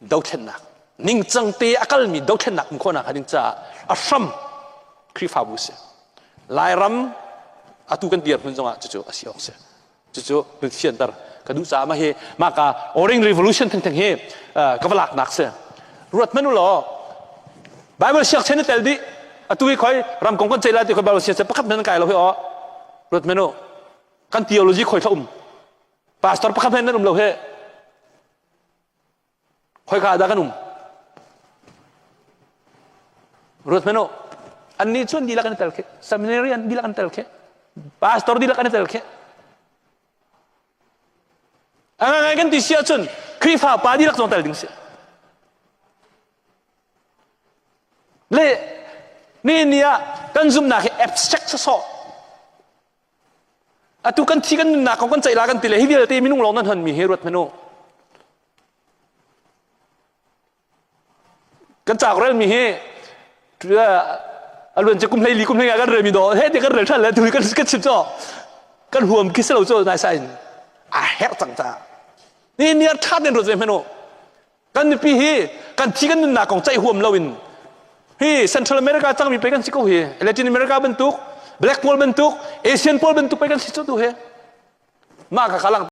Dothlennak ningcang te a kalmi dothlennak um khawhnak ding caah a hram Khrihfabu si. Lairam atu kan dirhmun zongah cucu a si awk si. Cucu hun fianter ka duh caah mah hi maka Orange Revolution thengtheng hi ka va laknak si. Ruat hmanh u law Bible siangchen na tel dih atu hi khoi ram kong kan ceih lai ti khoi Bible siangchen pakhat hmanh kai lo hi aw ruat hmanh u kan theology khoi thla um pastor pakhat hmanh nan um lo he Khoika dah kan um? Ruat hmanh u. Annih cu an dihlak an i tel khi. Seminary an dihlak an tel khi. Pastor dihlak an i tel khi. A ngai kan ti si ahcun Khrihfa pa dihlak zong tel ding si. Le ni ni ah kan zumhnak hi abstract sawsawh Atu kan thi kan nunnak kong kan ceih la kan ti le hi vialte minung lawng nan hon mi hi ruat hmanh u. Kan cauk rel mi hi a luan ci kum hlei li kum hlei nga kan rel mi do he ti kan rel than le tu kan kan chim cho kan huam khi selo cho nai sai a herh cang ca ni niar tha den ruat ve hmanh u Kan mipi hi kan thi kan nunnak kong ceih huam loin hi Central America cangmi pe kan si ko hi Latin America bantuk Black pawl bantuk Asian pawl bantuk pe kan si cu tu hi mah kha ka lang.